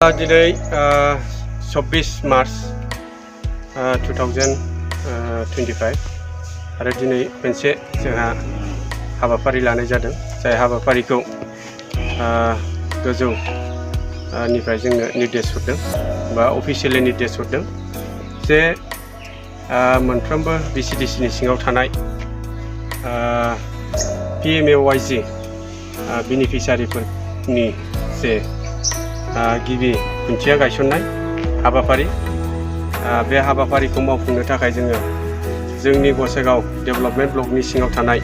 Today 24 March 2025 आरो दिनै मोनसे जोंहा हाबाफारि लानाय जादों जाय हाबाफारिखौ गोजौनिफ्राय जोंनो निर्देश हरदों बा अफिसियेलि निर्देश हरदों जे मोनफ्रोमबो BCDC नि सिङाव थानाय PMAYG बेनिफिसियारिफोरनि जे गिबि खुन्थिया गायसननाय हाबाफारि बे हाबाफारिखौ मावफुंनो थाखाय जोंनि गसाइगाव डेभेलपमेन्ट ब्लकनि सिङाव थानाय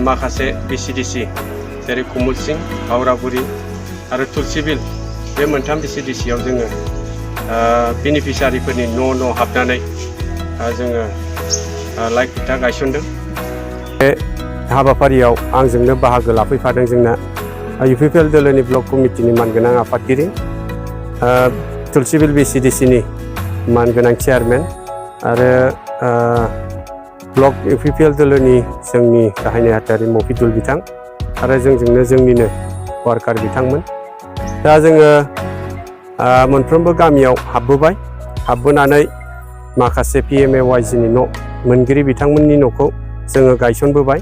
माखासे BCDC जेरै कमुलसिं हावरागुरि आरो तुलसिबिल बे मोनथाम BCDC आव जोङो बेनिफिसियारिफोरनि न' हाबनानै जोङो लाइक खुन्था गायसनदों। बे हाबाफारियाव आंजोंनो बाहागो लाफैफादों जोंना UPPL दोलोनि ब्लक कमिटिनि मानगोनां आफादगिरि तुलसिबिल BCDC नि मानगोनां चेयारमेन आरो ब्लक UPPL दोलोनि जोंनि गाहाय नेहाथारि मफिदुल बिथां आरो जोंनिनो वार्कार बिथांमोन। दा जोङो मोनफ्रोमबो गामियाव हाबबोनानै माखासे PMAYG नि न' मोनगिरि बिथांमोननि न'खौ जोङो गायसनबोबाय।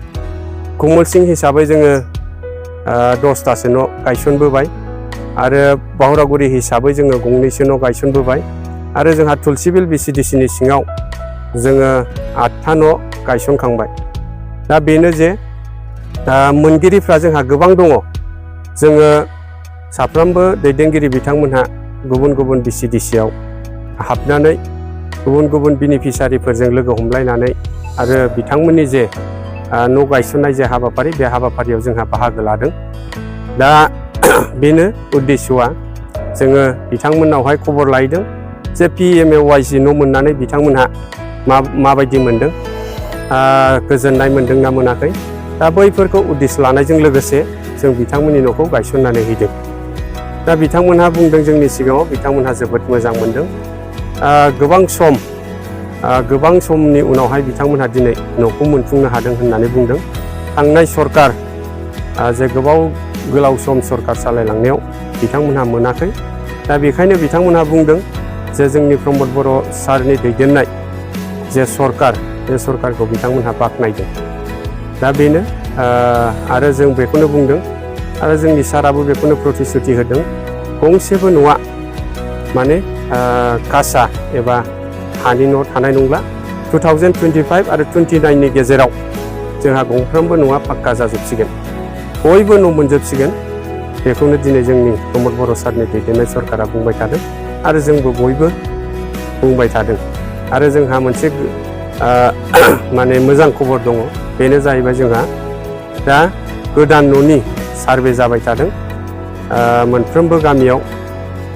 कमुलसिं हिसाबै जोङो 10तासो न' गायसनबोबाय आरो हावरागुरि हिसाबै जोङो गंनैसो न' गायसनबोबाय आरो जोंहा तुलसिबिल BCDC नि सिङाव जोङो 8था न' गायसनखांबाय। दा बेनो जे मोनगिरिफ्रा जोंहा गोबां दङ। जोङो साफ्रोमबो दैदेनगिरि बिथांमोनहा गुबुन गुबुन BCDC आव हाबनानै गुबुन बेनिफिसियारिफोरजों लोगो हमलायनानै आरो बिथांमोननि जे न' गायसननाय जे हाबाफारि बे हाबाफारियाव जोंहा बाहागो लादों। दा बेनो उद्देश्यआ जोङो बिथांमोननावहाय खबर लायदों जे PMAYG न' मोननानै बिथांमोनहा माबायदि मोनदों, गोजोननाय मोनदों ना मोनाखै। दा बैफोरखौ उद्देश्य लानायजों लोगोसे जों बिथांमोननि न'खौ गायसननानै हैदों। दा बिथांमोनहा बुंदों जोंनि सिगाङाव बिथांमोनहा जोबोद मोजां मोनदों। गोबां समनि उनावहाय बिथांमोनहा दिनै न'खौ मोनफुंनो हादों होननानै बुंदों। थांनाय सरकार जे गोलाव सम सरकार सालायलांनायाव बिथांमोनहा मोनाखै। दा बेखायनो बिथांमोनहा बुंदों जे जोंनि प्रमद बर' सारनि दैदेननाय जे सरकार बे सरकारखौ बिथांमोनहा बाख्नायदों। दा बेनो आरो जों बेखौनो बुंदों आरो जोंनि साराबो बेखौनो प्रतिश्रुति होदों गंसेबो न'आ माने कासा एबा हानि न' थानाय नंला। 2025 आरो 29 नि गेजेराव जोंहा गंफ्रोमबो न'आ पाक्का जाजोबसिगोन, बयबो न' मोनजोबसिगोन। बेखौनो दिनै जोंनि प्रमद बर' सारनि दैदेननाय सरकारा बुंबाय थादों आरो जोंबो बयबो बुंबाय थादों। आरो जोंहा मोनसे माने मोजां खबर दङ, बेनो जाहैबाय जोंहा दा गोदान न'नि सार्भे जाबाय थादों। मोनफ्रोमबो गामियाव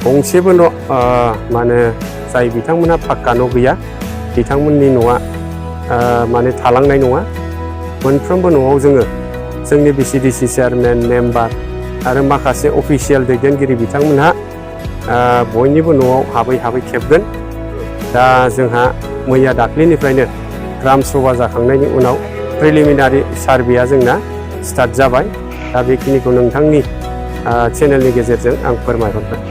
गंसेबो न' माने जाय बिथांमोनहा पाक्का न' गैया बिथांमोननि न'आ माने थालांनाय नङा। मोनफ्रोमबो न'आव जोंनि BCDC चेयारमेन मेम्बार आरो माखासे अफिसियेल दैदेनगिरि बिथांमोनहा बयनिबो न'आव हाबै खेबगोन। दा जोंहा मैया दाख्लैनिफ्रायनो ग्राम सभा जाखांनायनि उनाव प्रिलिमिनारि सार्भेया जोंना स्टार्ट जाबाय। दा बेखिनिखौ नोंथांनि चेनेलनि गेजेरजों आं फोरमायहरबाय।